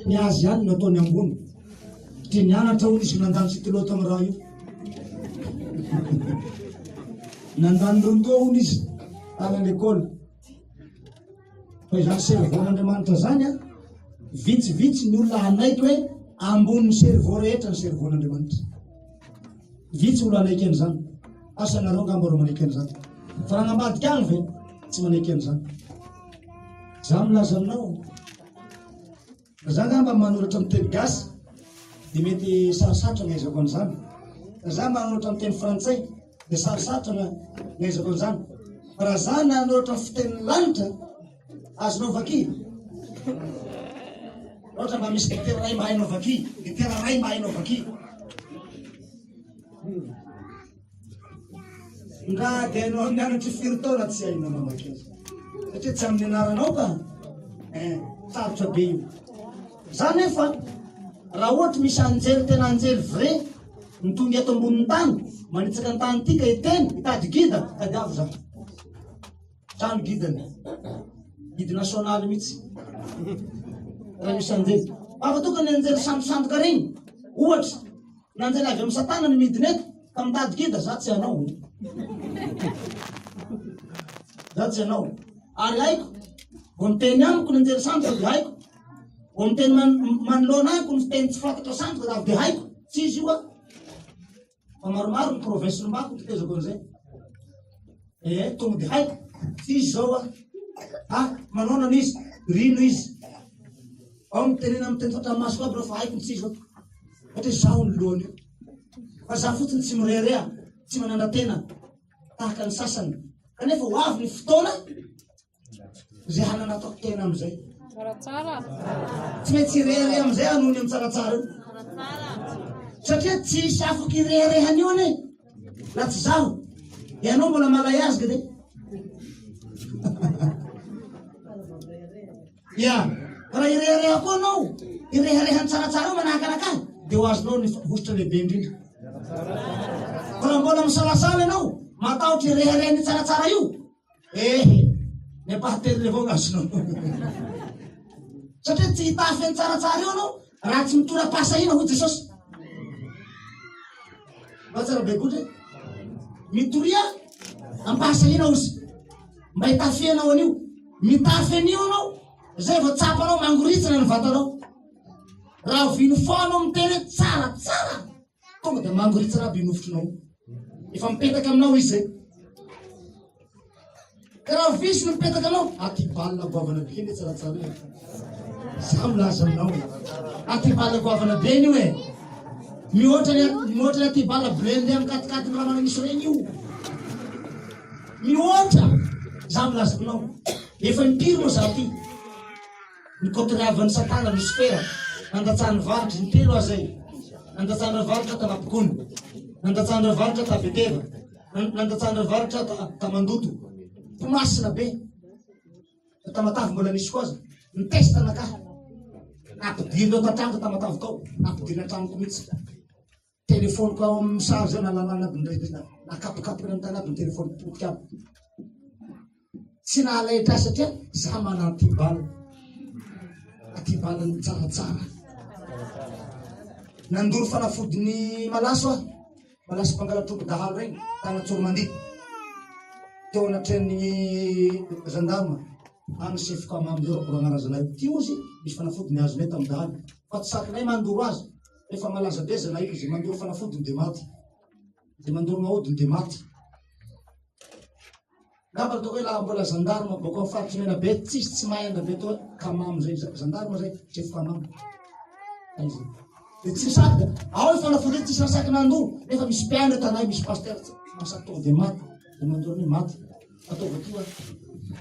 Ny azy ihany no ataony ambony. Satria nianatra hono izy nandany stylo tamin'ny raha io. Nandany rondoha hono izy tany à l'école. Fa izany cerveau-n'Andriamanitra izany an, vitsivitsy ny olona hanaiky hoe ambonin'ny cerveau rehetra ny cerveau-n'Andriamanitra. Vitsy olona hanaiky an'izany. Asa nareo angamba ro manaiky an'izany. Fa raha ambadika any ve tsy manaiky an'izany. Za milaza aminao Za angamba manoratra amin'ny teny gasy dia mety sarosarotra ny ahaizako an'izany. Za manoratra amin'ny teny frantsay dia sarosarotra ny ahaizako an'izany. Fa raha za nanoratra amin'ny fitenin'ny lanitra, azonao vakia. Ohatra mba misy litera iray mba hainao vakia, litera iray mba hainao vakia. Nga dia ianao mianatra firy taona tsy hainao mamaky azy. Satria tsy amin'ny anaranao ka. Eh, sarotra be io. Za nefa raha ohatra misy anjely tena anjely vrai ny tonga eto ambonin'ny tany, manitsaka ny tany ity ka hiteny, hitady gida, tadiavo za. Trano gidany. Guide national mihitsy. Raha misy anjely. Fa tokony anjely sandosandoka regny. Ohatra, Ny anjely avy amin'ny satana no midina eto ka mitady gida, za tsy hanao. Za tsy hanao. Ary haiko, vao miteny amiko ny anjely sandoka dia haiko. Vao miteny manoloana ahiko ny fiteny tsy fantatra sandoka avy dia haiko. Tsy izy io a. Fa maromaro ny province nombako nitezako an'izay. Eh, tonga dia haiko. Tsy izy zao a. Ah, manaona izy, rino izy. Ao mitenena amin'ny teny fatra masoko aby reo fa haiko ny tsy izy fa satria zaho ny lohany io. Fa za fotsiny tsy mirehareha, tsy manandra-tena tahaka ny sasany. Kanefa ho avy ny fotoana izay hananatako tena amin'izay. Tsaratsara. Tsy maintsy hirehareha amin'izay aho noho ny amin'ny tsaratsara io. Satria tsy hisy afaka hireharehana io anie. Raha tsy zaho. Ianao mbola malay azy gade. Ya, raha hirehareha koa anao, hirehareha ny tsaratsara eo manahaka anakahy, dia ho azonao ny hosotra lehibe indrindra. Fa raha mbola misalasala ianao, matahotra hirehareha ny tsaratsara io, ehe, ny ampahatelony avao no azonao. Satria tsy hitafy ny tsaratsara io anao, raha tsy mitora-pahasahiana, hoy Jesosy. Mba tsara be koa Mitoria am-pahasahiana ozy. Mba hitafianao an'io. Mitafy an'io anao, zay vao tsapanao mangoritsina ny vatanao. Raha vino foana anao miteny hoe tsara tsara, tonga dia mangoritsina aby io nofotrinao. Efa mipetaka aminao izy zay. Ka raha visy no mipetaka aminao, aty balina goavana be anie tsaratsara io. Za milaza aminao e. Aty bala goavana be io e. Mihoatra ny mihoatra ny aty bala blindé amin'ny katikatiny raha manamisy regny io. Mihoatra! Za milaza aminao, efa impiry moa za ty nikotriavan'i satana Losifera, nandatsahan'ny varotra, intelo aza e, nandatsahan'ireo varotra ta Mampikony, nandatsahan'ireo varotra ta Beteva, nandatsahan'ireo varotra ta ta Mandoto, mpimasina be, ta Tamatave mbola nisy koa aza, nitest anakahy, nampidirina tao an-trano ta Tamatave tao, nampidirina an-tranoko mihitsy. Telephone-ko ao amin'ny sary zao nalalana aby ny nakapokapoka ny tany aby ny telephone potika aby. Tsy nahalaitra ahy satria za mana anti-bal. Anti-bal ny tsaratsara. Nandoro fanafodin'ny malaso aho. Malaso mpangala-trompo dahalo regny tany Antsoromandidy. Teo anatrehan'ny gendarme any chef kamamy zao ragnara zalahy. Ty ozy misy fanafody ny azonay tamin'ny dahalo. Fa tsy sakinay mandoro azy. Efa malaza be zalahy io, izay mandoro fanafodiny dia maty. Izay mandoro maodiny dia maty. Ngamba ataoko hoe laha mbola gendarme boaka amin'ny faritry Menabe, tsisy tsy mahay an-dRabe toa kamamo zay, gendarme zay, chef kamamo. Aiza. Dia tsy misaky, ao ny fanafody io tsisy nasaky nandoro, nefa misy mpiandry eo tanay, misy pasteur tsy masaky tonga dia maty, dia mandoro ny maty. Ataovy aty hoa.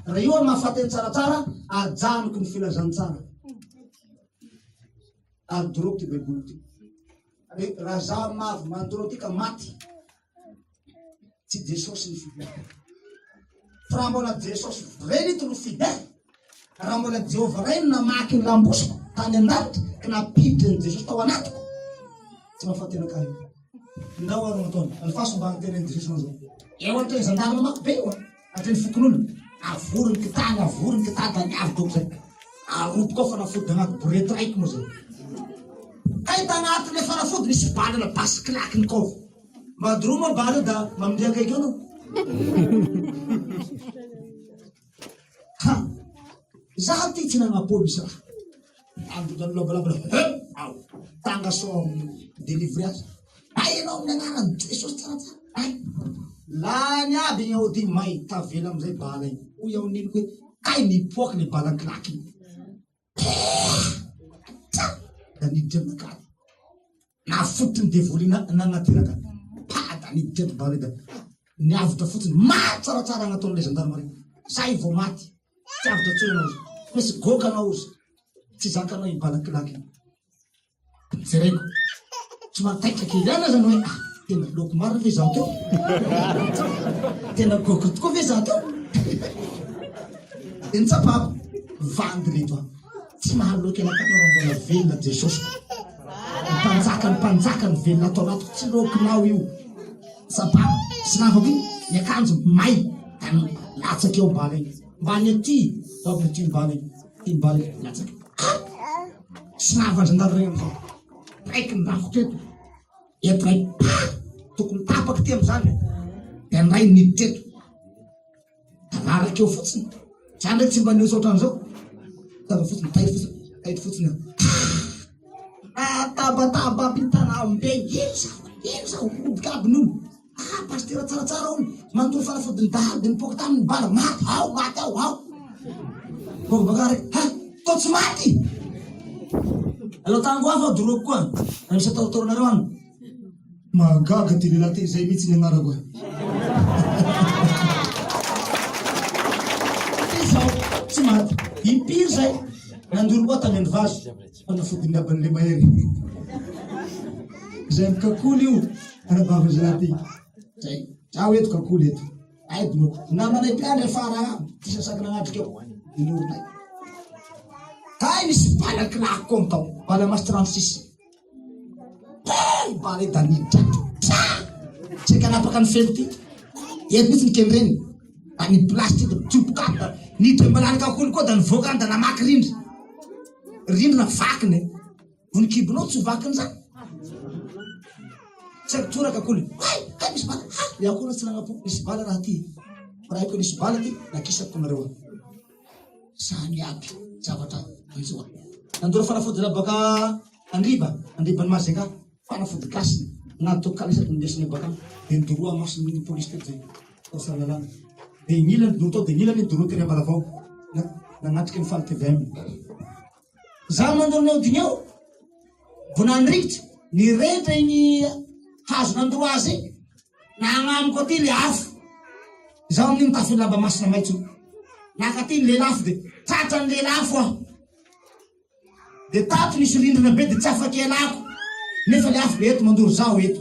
Raha io mahafaty ny tsaratsara, ajanoko ny filazantsara. Ary doroko ty baiboly ty. Ary raha za mavo mandoro ty ka maty, tsy Jesosy ny fidèle. Fa raha mbola Jesosy vrai nito no fidèle, raha mbola Jehovah Ray no namaky ny lambosiko tany an-danitra ka nampiditra an'i Jesosy tao anatiko, tsy mahafaty anakahy io. Ndao ary nataony. Alefaso mba hantenen'i Jesosy anao zao. Eo an-treny zandarma mako be eo an. Hatreny fokonolona. Avory ny kitany, avory ny kitany, tany avy doko zay. Aroboka ao fanafody anaty borety raiky moa zay. Kay tagnaty le fanafody nisy balana basy kilaky ny kaovy. Madro moa bala io da mamindia akaiky eo anao. Ha! Zaho ty tsy nagnapo misy raha. Andro lavalava he ao. Tanga soa amin'ny délivrer azy. Ay ianao amin'ny anaran'i Jesosy tsaratsara. Ay. Lany aby igny ao ty may tavela amizay bala igny. Hoy aho neniko hoe kay nipoaky le bala kilaky igny. Tsa! Da niditra aminakahy. Nafotry ny devoly nanateraka. Pa! Da niditra eto bala da niavotra fotsiny. Maty tsaratsara nataon'ilay gendarmerie. Zay vao maty. Tsy avotra intsony anao izy. Misy goka anao izy. Tsy zakanao iny bala kilaky iny. Jereko. Somary taitra kely ihany aza ny hoe ah, tena loko marina ve izaho teo? Tena goka tokoa ve izaho teo? Dia nitsapako, vandy reto aho. Tsy mahaloky anakah raha mbola velona Jesosiko. Ny mpanjaka ny mpanjaka ny velona ato anatiko, tsy lokinao io. Tsapako, sinavako iny, ny akanjo may, da latsaka eo bala iny. Mbany aty, dago aty mbany, aty mbany, latsaka. Ah! Sinavan-drangahy iray amin'izao. Raiky ny rafitra eto. Eto ray, pa! Tokony tapaka ity amin'izany. Dia ny ray niditra eto. Raraka eo fotsiny. Za ndray tsy mba nihoatra ohatran'izao. Tava fotsiny, taitra fotsiny, taitra fotsiny. Ah, tabataba aby ny tanam-be. Ino zao? Ino zao? Roboka aby ny olo. Ah, pasitera tsaratsara hono. Mandoro fanafodin'ny dahalo dia nipoaka taminy ny bala. Maty ao, maty ao, ao. Baka baka raiky. Ha, tô tsy maty. Aleo tango hafa doroko koa. Raha misy ataotaoranareo any. Mahagaga ty lehilahy ty, zay mihitsy ny anarako e. Izao, tsy maty. Impiry zay, nandoro koa tany Androvazo, fanafodin'ny aban'le mahery. Zay mikakoly io, anabavy zalahy ty. Zay, zaho eto kakoly eto. Ay dino, namanay mpiandry afara agny, ty sasaky nagnatrika eo, dinorinay. Kay nisy bala kilako koa mitao, bala masse 36. Hey, bala da niditra. Tsy kanapaka ny feko ty. Eto mihitsy ny kendreny. Da ny plastique tsoboka da niditra mbalany kakolo koa da nivoaka any da namaky rindry. Rindrina vakiny. Vonikibonao tsy ho vakiny zany. Tsy haiko toraka kakolo. Hay, hay misy bala. Ha, iaho koa tsy nagnapo misy bala raha ty. Raha haiko nisy bala ty, nakisako nareo. Zany aby zavatra anjoa. Nandoro fanafody baka Andriba, Andriban'i Mahajanga, fanafody gasy natao kalesa nindesina baka dia nidoroa mason'ny polisy teto zay tao Tsaralalàna. Dia ny ilany doro tao dia ny ilany doro tery Ambalavao nanatrika ny faly tvm. Za mandoro ny aodiny eo vao nandrikitra nirehitra iny hazo nandoro azy iny nagnamiko aty le afo. Izaho amin'iny mitafy lamba masina maitso. Naka aty ny lelafo dia tratran'ny lelafo aho. Dia tato nisy rindrina be dia tsy afaka ialako nefa le afo be eto mandoro zaho eto.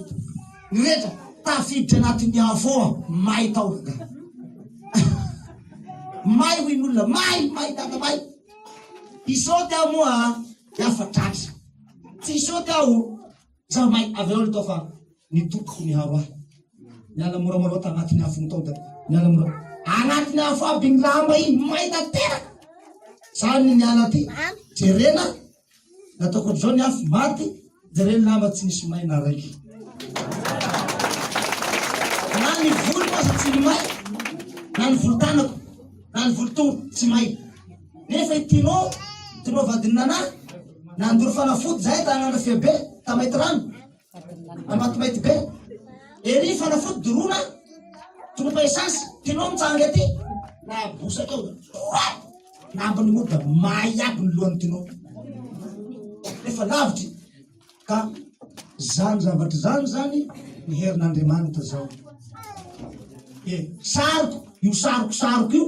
Ny rehetra tafiditra anatin'ny afo ao aho, may tao rangahy. May hoy ny olona, may, may dada may. Hisaoty aho moa dia afa tratra. Tsy hisaoty aho, zaho may avy eo tao fa ny tompoko niharo ahy. Niala moramora tanatin'ny afo tao da niala mora. Anatin'ny afo aby ny lamba iny may tanteraka. Zany ny niala aty. Jerena nataoko ohatr'izao ny afo maty, jerena lamba tsy nisy may na raiky. Na ny voloko aza tsy may, na ny volotanako, na ny volotongoko tsy may. Nefa i Tino, Tino vadin'i Nana, nandoro fanafody zahay tanàna Fiabe, Tamaitirano. Ambatomainty be. Ery fanafody doroana, tropa essence, tinao mitsanga aty, na bosaka eo. Nambiny moa da may aby ny lohan'ny tinao. Efa lavitry. Ka zany zavatra zany zany ny herin'Andriamanitra zao. E, sariko, io sariko sariko io.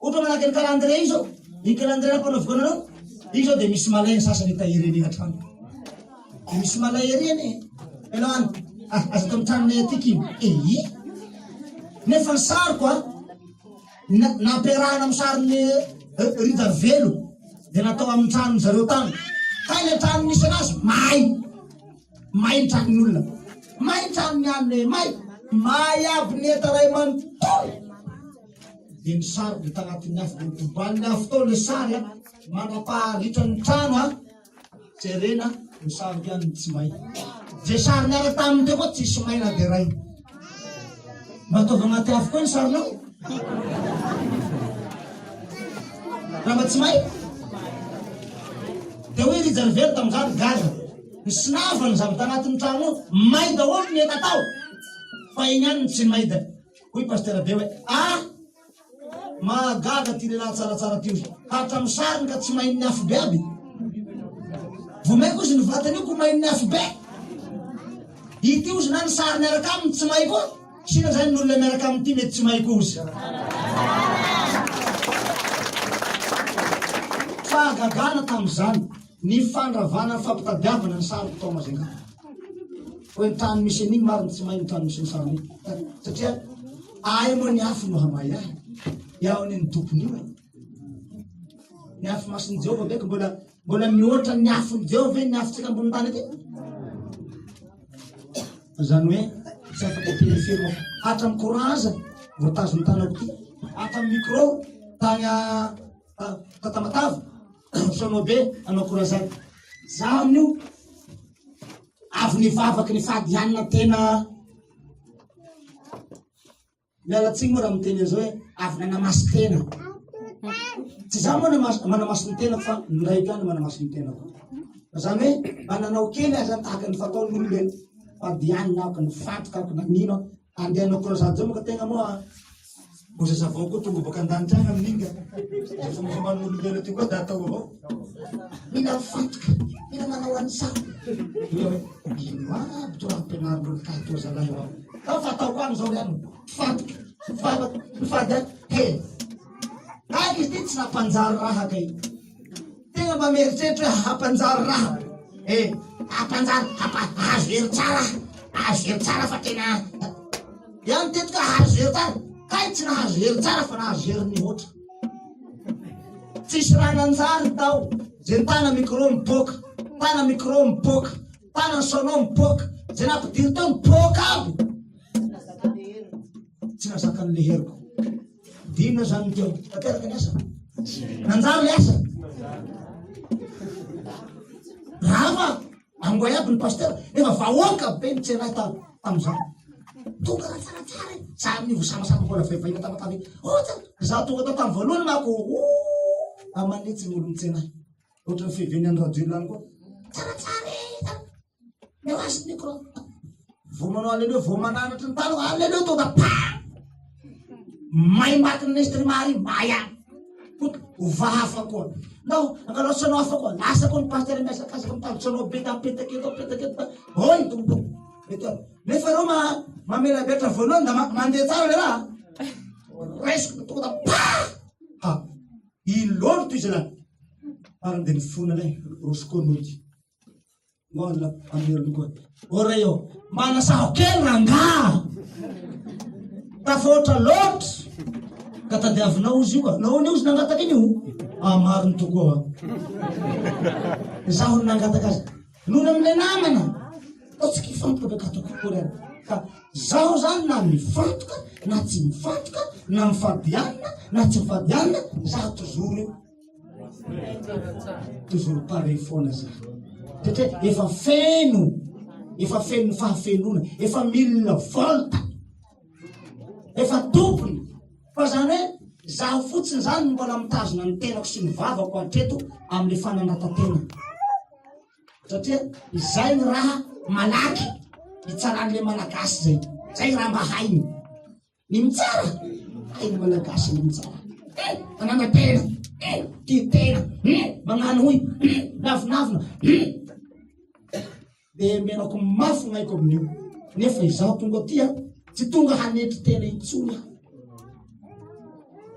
Ohatra manahaka ny calendrier io zao, iny calendrier nampanaoviko anareo, iny zao dia misy malay ny sasany hitahiry an'iny an-trano. Dia misy malay ery anie. Ianao any, ah, aza atao amin'ny tranonay aty kiny. Ehi. Nefa ny sariko a, nampiarahana amin'ny sarin'ny eh, Ridavelo, dia natao amin'ny tranony zareo tany. Kay ilay trano nisy anazy, may. May ny tranon'ny olona. May ny tranon'ny alina e, may. May aby ny enta ray manontolo. Dia ny sary dia tanatin'ny afo, dia nidobalin'ny afo tao ilay sary a. Mandra-paharitran'ny trano a, jerena ny sariko ihany no tsy may. Ze sary niaraka taminy teo koa tsisy may na de ray. Mba ataovy anaty afo koa ny sarinao. Raha mba tsy may. Dia hoy Rijanivelo tamin'izany, gaga. Ny sinavany zavatra tanatin'ny trano ao, may daholo ny heta tao. Fa iny ihany no tsy may da. Hoy Pasitera Be hoe, ah! Mahagaga ty lehilahy tsaratsara ty ozy. Hatramin'ny sariny ka tsy main'ny afo be aby. Vao maika ozy ny vatany io ko main'ny afo be. Ity ozy na ny sary miaraka aminy tsy may koa. Sina zany ny olona miaraka aminy ty mety tsy may koa ozy. Fahagagana tamin'izany ny fandravana ny fampitadiavana ny sariko tao Majunga. Hoe ny trano misy an'iny marina tsy may ny trano misy ny sariny iny. Satria ahy moa ny afo no hamay ahy. Iaho anie ny tompon'io e. Ny afo masin'i Jehovah beko mbola mbola mihoatra ny afon'i Jehovah ve ny afontsika ambony tany aty? Izany hoe tsy afaka purifier hatramin'ny courant aza voatazon'ny tanako ty. Hatramin'ny micro tany Tamatave, Sonobe, anao courant Za amin'io avy nivavaky ny fady hanina tena miala tsiny moa raha miteny an'izao hoe avy nanamasy tena. Tsy za moa manamasy ny tenako fa ny raiko ihany manamasy ny tenako. Zany hoe mba nanao kely aza tahaka ny fataon'ny olombelona. Fady hanina aho ka nifantoka aho ka nanino aho. Andeha hanao croisade zao moa ka tegna moa Moses avao koa tonga boaka an-danitra agny amin'igny ka. Zay fombafomban'olombelona ty koa da atao avao. Mila mifantoka, mila manao an'izao. Dia hoe ino aby to raha ampianarin'olo ka toa zalahy io aho. Fa fataoko any zao ry anona. Mifantoka, mivavaka, mifady any. He! Gaga izy ty tsy nampanjary raha kay. Tegna mba mieritreritra hoe hampanjary raha. Eh, hampanjary, hampa, azo hery tsara, azo hery tsara fa tena ihany teto ka azo hery tsara. Kay tsy nahazo hery tsara fa nahazo hery mihoatra. Tsisy raha nanjary tao. Zay nitana micro mipoaka, tana micro mipoaka, tana sono mipoaka, zay nampidiry tao mipoaka aby. Tsy nazakan'le heriko. Dina zany teo. Tanteraka ny asa. Nanjary le asa. Rava angoay aby ny pasteur nefa vahoaka be ny tsena ta tamin'izany. Tonga raha tsara tsara e. Za amin'io samasama mbola vehivahina tamatave. Oh tsara. Za tonga tao tamin'ny voalohany mako. Amanetsy ny olon'ny tsena. Ohatran'ny fiheven'ny an'i Rajoelina any koa. Tsara tsara e. Meo azy ny micro. Vao manao aleleo, vao mananatra ny tanako, aleleo tonga pa! May matin'ny instrument ary may any. Ova hafa koa. Nao, angalao sono hafa koa. Lasa koa ny pasteur miasakasaka mitady sono be da apetaka eto, apetaka eto. Hoy tompo. Eto. Nefa reo ma mamelabetra voalohany da mandeha tsara le raha. Raisiko tonga da pa! Ha. Ilolo toy izany. Farany dia nifona ilay Rosco nody. Mbola ameriny koa. O ray ô, manasaho kely rangaha. Tafahoatra loatra. Ka tadiavinao ozy io ka. Nahoana ozy nangataka iny io? Ah, mariny tokoa. Izaho no nangataka azy. Noho ny amin'ilay namana. Ataontsika hifantoka be ka ataoko akory ary. Ka zaho zany na mifantoka na tsy mifantoka na mifadianina na tsy mifadianina, zaho toujours io. Toujours pareil foana za. Satria efa feno, efa feno ny fahafenoana, efa mille volta, efa tompony. Fa zany hoe zaho fotsiny zany no mbola mitazona ny tenako sy ny vavako hatreto amin'le fanandratan-tena. Satria izay ny raha malaky hitsaran'le Malagasy zay. Zay raha mba hainy. Ny mitsara, hay ny Malagasy ny mitsara. Eh, manana-tena, eh, tia tena, eh, magnano hoy, eh, miavonavona, eh. Dia menako mafy ny aiko amin'io. Nefa izaho tonga aty a, tsy tonga hanetry tena intsony aho.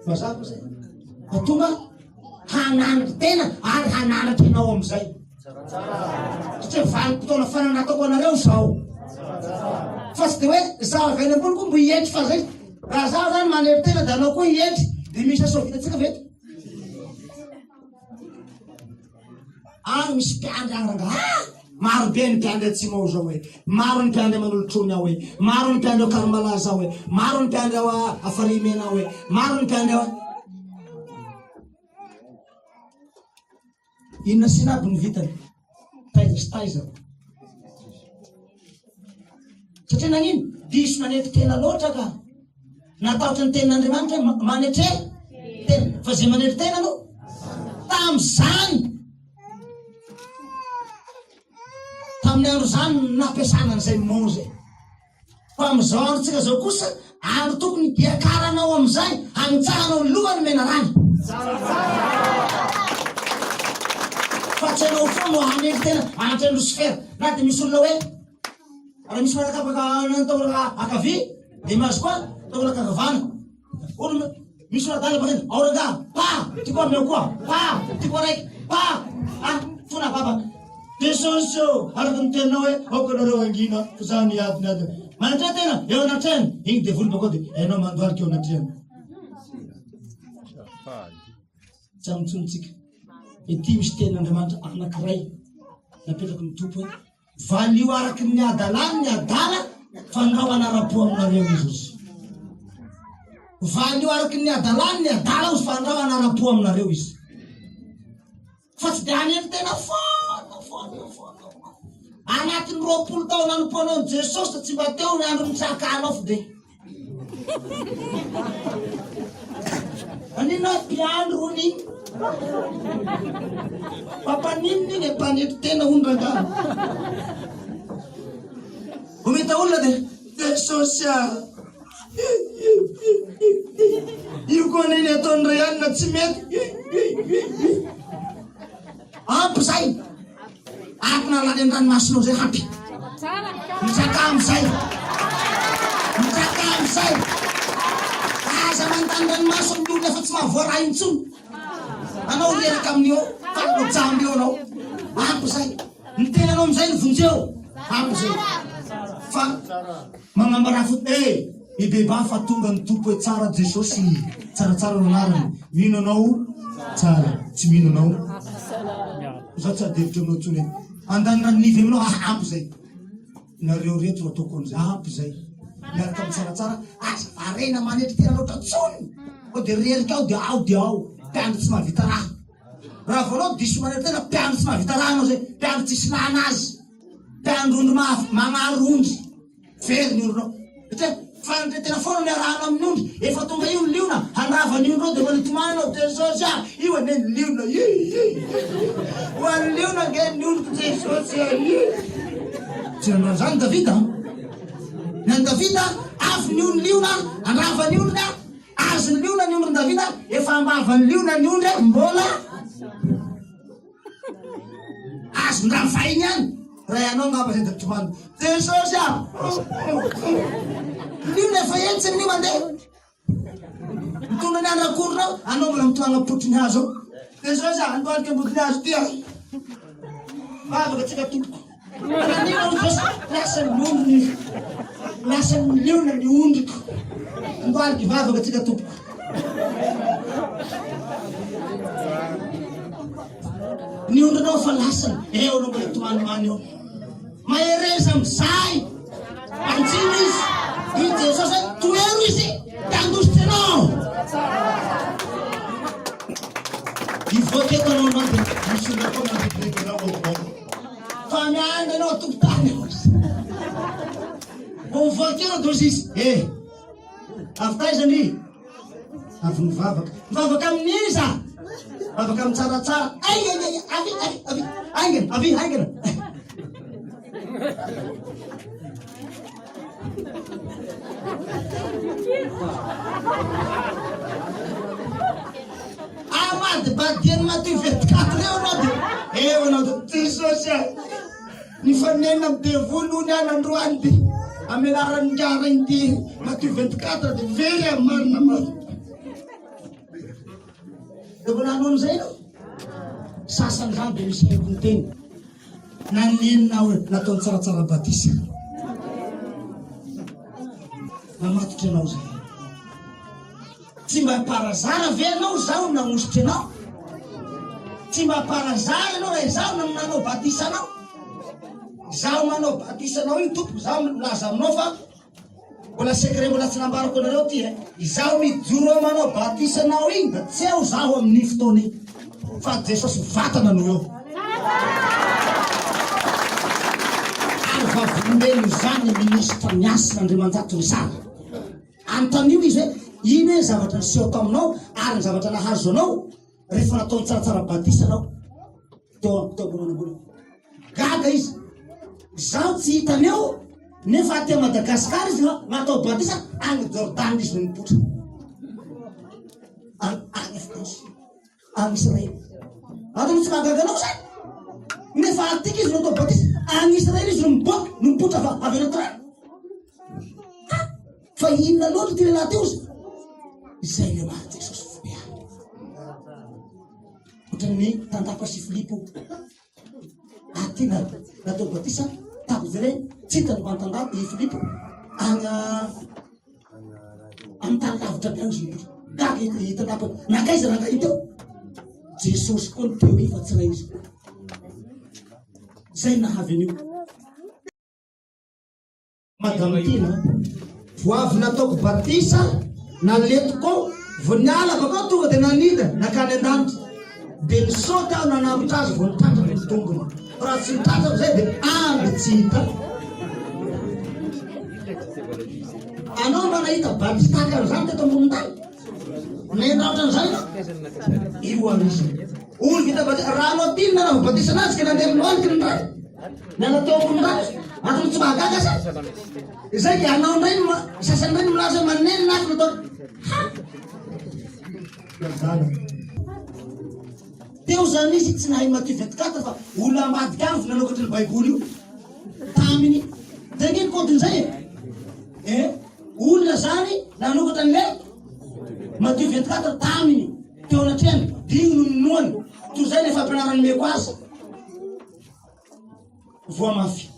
Mazava zay. Fa tonga hananatra tena ary hananatra anao amin'izay. Satria vanim-potoana fananatako anareo izao. Fa tsy dia hoe zaho avy any ambony koa mbo hietry fa zay. Raha zaho zany manetry tena dia anao koa hietry. Dia misy asao vitantsika ve eto? Any misy mpiandry any rangaha. Ah! Maro be ny mpiandry atsimo ao zao e. Maro ny mpiandry manolotrony ao e. Maro ny mpiandry ao Karimalaza ao e. Maro ny mpiandry ao Afarimena ao e. Maro ny mpiandry ao. Inona sy inona aby ny vitany? Taiza sy taiza. Satria nagnino? Diso nanetry tena loatra ka. Natahotra ny tenin'Andriamanitra hoe manetre tena. Fa izay manetry tena no tamin'izany tamin'ny andro izany no nampiasana an'izay mot izay. Fa amin'izao androntsika izao kosa, andro tokony hiakaranao amin'izay, hanitsahanao ny lohany menarana. Fa tsy ianao foana no hanetry tena hanatreha Losifera. Na dia misy olona hoe, raha misy manakapaka ny taolana ankavia, dia mahazo koa taolana ankavana. Olona misy olona adala bakany, ao rangaha, pa, ty koa ameo koa, pa, ty koa raiky, pa, ah, fona baba. Jesosy ô, araka ny teninao hoe aoka nareo hangina fa za niady niady. Manatreha tena eo anatrehany, igny devoly bakao dia ianao mandohalika eo anatrehany. Tsy amintsony tsika. Ity misy tenin'Andriamanitra anankiray napetraky ny Tompo hoe Valio araky ny hadalany ny adala fa ndrao hanara-po aminareo izy ozy. Valio araky ny hadalany ny adala ozy fa ndrao hanara-po aminareo izy. Fa tsy dia hanely tena foana foana foana. Anatin'ny 20 taona nanompoanao an'i Jesosy tsy mba teo ny andro nitsakanao fo dia. Maninona mpiandry hono iny? Mpampaninona iny e, mpanetry tena hono rangahy. Vao mahita olona dia Jesosy a! Io koa anie ny ataon'ny ray alina tsy mety. Ampy zay. Ampy nalany an-dranomasina ao zay ampy. Mitsaka amizay. Mitsaka amizay. Aza manontany ranomaso amin'ny olona efa tsy mahavoaray intsony. Anao reraka amin'io fa anao jamba eo anao. Ampy zay. Ny tenanao amizay no vonjeo. Ampy zay. Fa magnambarà fo eh mibebaha fa tonga ny Tompo hoe tsara Jesosy. Tsaratsara no anarany. Mino anao tsara. Tsy mino anao. Za tsy ady hevitra aminao intsony e. Andany ranonivy aminao ah ampy zay. Nareo reto ataoko an'izay ampy zay. Miaraka amin'ny tsaratsara aza varena manetry tena loatra tsony. Ko de rerika ao de ao de ao. Mpiandry tsy mahavita raha. Raha vao anao diso manetry tena mpiandry tsy mahavita raha anao zay. Mpiandry tsisy lana azy. Mpiandry ondry mafy magnary ondry. Very ny ondrinao. Satria fanetretena foana ny arahana amin'ny ondry. Efa tonga io ny liona, handrava ny ondrinao dia mbola hitomany ianao, Jesosy ah! Io anie ny liona, hi hi hi. Ho an'ny liona ange ny ondriko Jesosy ah, hi. Tsy nanao an'izany Davida an. Ny an'i Davida, avy ny ony liona, handrava ny ondriny ah. Azon'ny liona ny ondrin'i Davida, efa ambavan'ny liona ny ondry, mbola Azon-dravainy ihany raha ianao angamba zay dia mitomany. Jesosy ah! Liona efa hetsiny ny mandeha. Mitondra ny andrakorona ao, anao mbola mitohana potry ny hazo ao. Jesosy ah, andohalika ambodiny hazo ty ah. Vavaka tsika tompoko. Nanino hoy Jesosy, lasa ny ondriny, lasa ny liona ny ondriko. Andohalika hivavaka tsika tompoko. Ny ondrinao fa lasany, eo anao mbola tomanimany eo. Mahereza amin'izay. Anjino izy. I Jesosy hoe tohero izy, dia handositra anao. Hivoaka eto anao anao dia misy olona koa mandrediredy anao vaovao. Fa miandry anao tompon-tany eo izy. Vao mivoaka eo anao dia hoy izy, eh, avy taiza ndry? Avy nivavaka. Mivavaka amin'iza? Mivavaka amin'ny tsaratsara. Ay, ay, ay, avy, avy, avy, haingana, avy, haingana. Amadibadian'i Matio 24 eo anao dia eo anao dia Jesosy a! Nifanena amin'ny devoly hono aho nandroany dia amin'ny anaran'ny ngara ity Matio 24 dia very aho marina marina. Dia mbola hanao an'izay ianao? Sasany izany dia misy haiko miteny. Nanenina aho nataony tsaratsara batisa. Mamatotra anao izay. Tsy mba par hasard ve ianao izaho no nagnositra anao? Tsy mba par hasard ianao raha izaho no nanao batisa anao? Izaho manao batisa anao io tompoko, izaho milaza aminao fa mbola secret mbola tsy nambarako anareo ty e. Izaho mijoro eo manao batisa anao iny da tsy eo zaho amin'iny fotoana iny. Fa Jesosy vatana no eo. Ary vavolombelon'izany ny minisitra Miasina Andriamanjato Richard. Anontanio izy hoe ino hoe ny zavatra niseho taminao ary ny zavatra nahazo anao rehefa nataony tsaratsara batisa anao teo teo ambony. Gaga izy. Izaho tsy hitany eo nefa aty Madagascar izy no natao batisa any Jordane izy no nipoitra. Any any France. Any Israël. Ato no tsy mahagaga anao zany. Nefa atika izy no atao batisa. Any Israël izy no miboaka, no mipoitra avy avy anaty rano. Ha! Fa inona loatra ty lehilahy teo izy? Izay le maha Jesosy fo ihany. Ohatran'ny tandapa sy Filipo. Aty na natao batisa tako zay hoe tsy hitany mantandapa i Filipo. Any amin'ny tany lavitra be any izy mipoitra. Gaga i tandapa. Nankaiza rangahy teo? Jesosy koa ny teo fa tsy ray izy. Zay nahavy an'io. Madame Tina, vao avy nataoko batisa, nalentiko ao, vao niala avy akao tonga dia nanidina nankany an-danitra. Dia nisaoty aho nanambotra azy vao nitratrako ny tongony. Fa raha tsy nitratrako izay dia andry tsy hita. Anao mba nahita batisa tahaka an'izany teto ambonin'ny tany? Nahita ohatran'izany ianao? Io ary izy. Olo vita batisa, rano aty no nanaova batisa anazy ka nandeha milohalika ny rano. Miala teo ambony rano. Antony tsy mahagaga sa? Izay dia anao indray no sasany indray no milaza hoe manenina ato natao. Ha! Zana. Teo zany izy tsy nahay Matthieu 24 fa olona ambadika avy nanokatra ny Baiboly io. Taminy. Zay nge ny kodin'izay e. Eh, olona zany nanokatra an'ilay Matthieu 24 taminy teo anatrehany, dia io no ninoany. Toy izay ilay fampianarana nomeko azy. Voa mafy.